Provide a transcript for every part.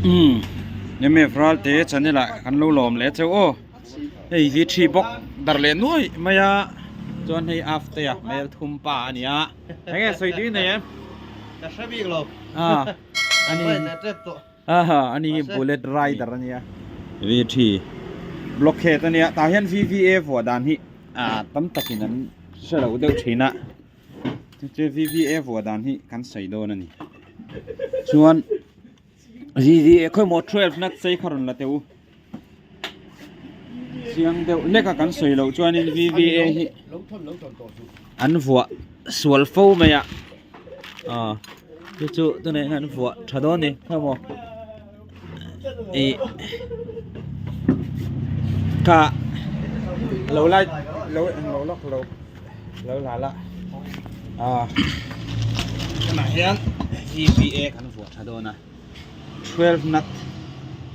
Umm MF Ralte channel ah kan lo lawm leh cheu aw hei hi thi bawk dar leh nuai mai a chuan hei afte a hmel thum pa a ni a eng nge sawi tui nei em ka hre bik lo a ani aha ani hi bullet rider a nia VT blockhead a nia tah hian VVA vuah dan hi a tam takin an hre lo deuh thin a. Chu chu VVA vuah dan hi kan sawi dawn a ni chuan VVA khawimaw 12 nat sei kha rawn la teh u chiang deuh hlek a kan sawi loh chuanin VVA hi an vuah sual fo mai a ah chu chu tunah hian an vuah tha dawn a ni khawimaw ih kha lo lai lo lo lawk lo. Lo la la ah tunah hian VVA kan vuah tha dawn a 12 nut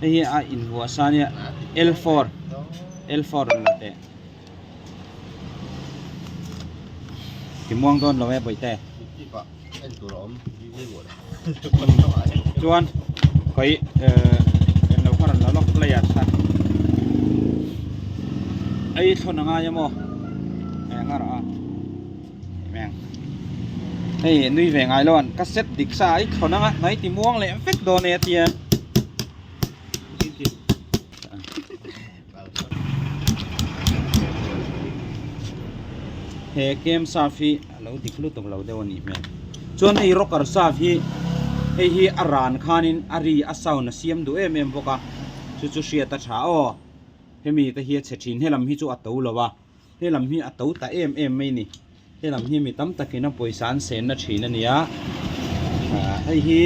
hei hi a invuah sa ania L4 L4 rawn la teh ti muang dawn lo e bawihte chuan khawi eh englo kha rawn la lawk player kha ei thlawn a ngai emaw eng a rawh a eng hei nui ve ngai lo an ka set dik sa a i thlawn anga hnai ti muang leh vek dawn e a tia. He kem saf hi a lo dik lutuk lo deuh a nih hmel chuan hei rocker saf hi hei hi a ran khanin a ri a sound a siam duh em em bawk a chu chu hriat a tha aw hemi te hi a chhe thin helam hi chu a to lo a helam hi a to ta em em mai a ni helam hi mi tam takin a pawisa an senna thin a ni a hei hi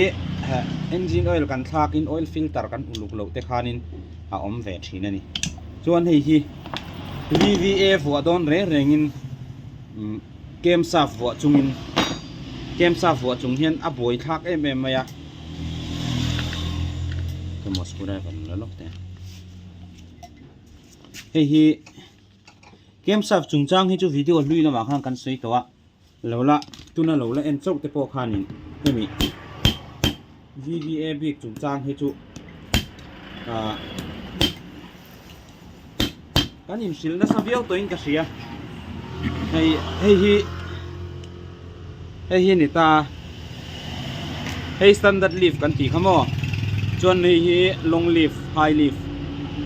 engine oil kan thlakin oil filter kan uluk loh te khanin a awm ve thin a ni chuan hei hi V_V_A vuah dawn reng rengin kem saf vuah chungin kem saf vuah chung hian a buai thlak em em mai a emaw screwdriver la lawk teh hei hi. Camshaft chungchang hi chu video hlui lamah khan kan sawi tawh a, lo la tuna lo la en chauh te pawh khanin hemi VVA bik chungchang hi chu ah kan inhrilh nasa viau tawhin ka hria hei hei hi hei hi a ni ta hei standard leaf kan tih kha maw chuan hei hi long leaf high leaf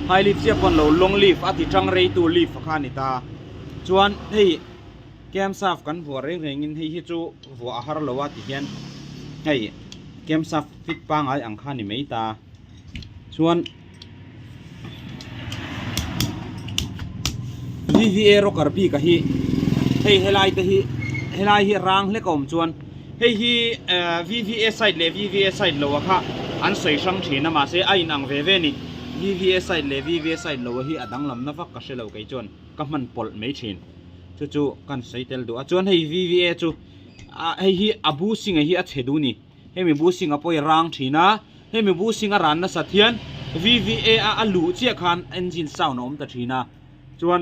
high leaf chiah pawh a ni lo long leaf a ti tang rei tu leaf kha a ni ta chuan hei camshaft kan vuah reng reng in hei hi chu vuah a har lo a ti hian hei camshaft fit pangai ang kha a ni mai ta chuan V_V_A rocker bik a hi hei helai te hi helai hi rang hlek a awm chuan hei hi ehh V_V_A side leh V_V_A side lo a kha an sawi hrang thin a mahse a inang ve ve a ni V_V_A side leh V_V_A side lo a hi a danglam na vak ka hre lo kei chuan ka hman pawlh mai thin chu chu kan sawi tel duh a chuan hei V_V_A chu ah hei hi a bu singa hi a chhe duh a ni. Hemi busing a pawi rang thin a, hemi busing a ran nasat hian VVA a a luh chiah khan engine sound a awm ta thin a, chuan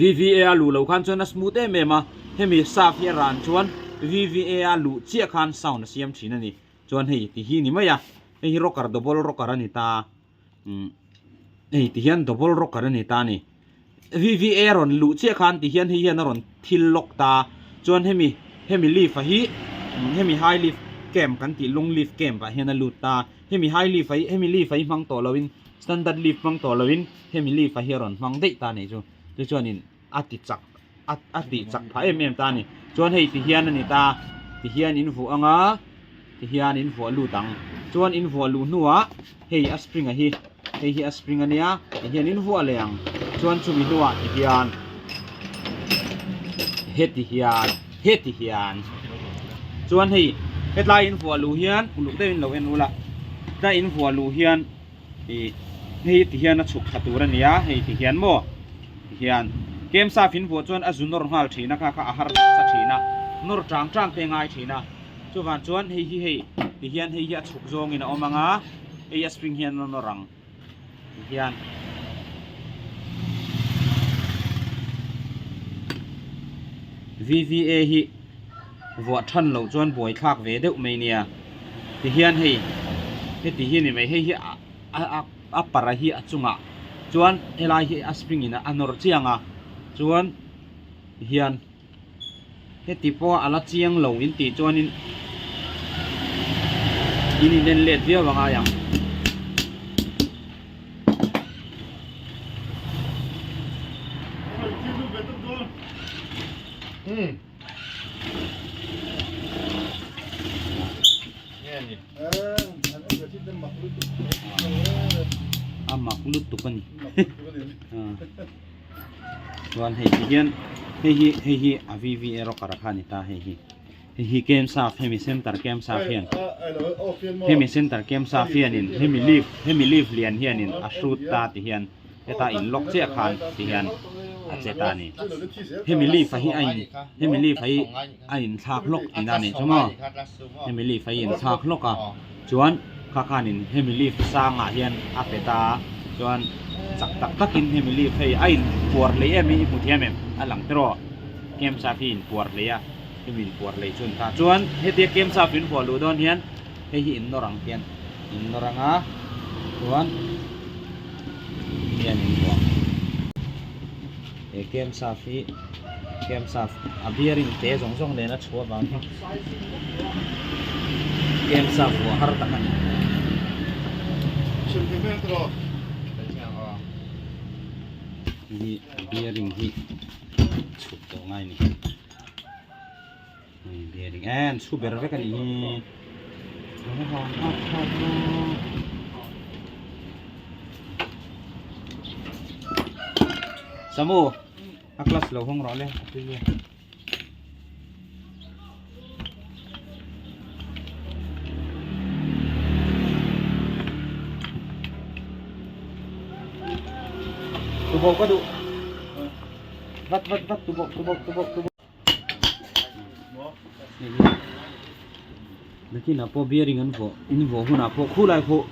VVA a luh loh khan chuan a smooth em em a, hemi shaft hi a ran chuan VVA a luh chiah khan sound a siam thin a ni, chuan hei ti hi ni mai a, hei hi rocker double rocker a ni ta. Umm hei ti hian double rocker a ni ta a ni V_V_A a rawn luh chiah khan ti hian hei hian a rawn thil lawk ta chuan hemi hemi leaf a hi hemi high leaf camp kan tih long leaf camp ah hian a lut ta hemi high leaf a hi hemi leaf a hi hmang tawh loin standard leaf hmang tawh loin hemi leaf a hi a rawn hmang daih ta a nih chu chu chuanin a ti chak a a tih chak phah em em ta a ni chuan hei ti hian a ni ta ti hian in vuah ang a ti hian in vuah lut ang chuan in vuah luh hnuah hei a spring a hi hei hi a spring a nia ti hian in vuah leh ang chuan chumi hnuah ti hian heti hian heti hian chuan hei hetlai in vuah luh hian uluk deuhin lo en ula hetlai in vuah luh hian. Ih hei ti hian a chhuk thla tur a ni a hei ti hian maw ti hian kem saf in vuah chuan a zu nawr nghal thin a kha kha a har nasa thin a nawr tang tang te a ngai thin a chuvang chuan hei hi hei ti hian hei hi a chhuk zawngin a awm ang a hei a spring hian a nawr ang ti hian. V_V_A hi vuah than loh chuan buai thlak ve deuh mai nia ti hian hei. Heti hi a ni mai hei hi a a a para hi a chungah chuan helai hi a spring in a nawr chiang a chuan hian heti pawh a la chiang lo in tih chuanin in in en let viau a ngai ang. A mak lutuk a ni chuan hei ti hian hei hi hei hi a VVA rocker kha a ni ta hei hi hei hi camshaft hemi center camshaft hian hemi center camshaft hianin hemi leaf hemi leaf lian hianin a hrut ta ti hian heta in lock chiah khan ti hian a che ta a ni hemi leaf a hi a in hemi leaf a hi a inthlak hlawk tihna a nih chu maw hemi leaf a hi inthlak hlawk a chuan kha khanin hemi leaf sangah hian a pe ta a chuan chak tak takin hemi leaf hei a inpuar hlei em hi i hmu thiam em a lang tiraw camshaft hi inpuar hlei a hemi inpuar hlei chu a ni ta chuan hetia camshaft in huah luh dawn hian hei hi innawr ang hian innawr ang a chuan hian in huah he camshaft hi camshaft a bearing te zawng zawng nen a chhuah vang hian camshaft huah har tak a ni. Hi bearing hi chhuk tawh ngai a ni. Hei bearing en chhu ber vek a nih hi Samu a class lo hawng rawh le a tui e. Tubo ka duh vat vat vat tubo tubo tubo tubo. Nakinah pawh bearing an vawh in vawh hunah pawh khulai pawh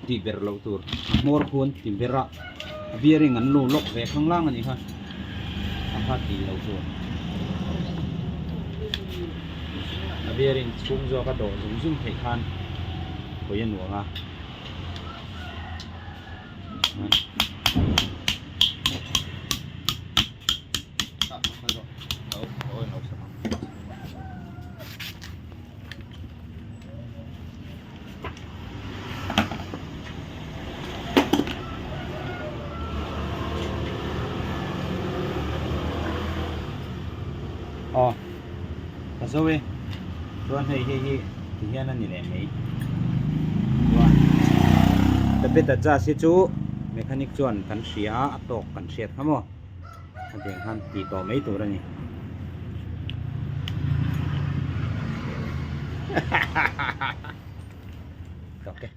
tih ber loh tur a hmawr khu an ti ber a bearing an lo lock ve khang lang a nih kha a kha tih loh tur a bearing chhung zawk a dawh zung zung theih khan hawi a nuam a. Aw ka zo e chuan hei hei hi ti hian a ni leh mai chuan tablet adjust hi chu mechanic chuan kan hria a a tawk kan hriat kha maw. A tiang khan tih tawh mai tur a ni. Okay.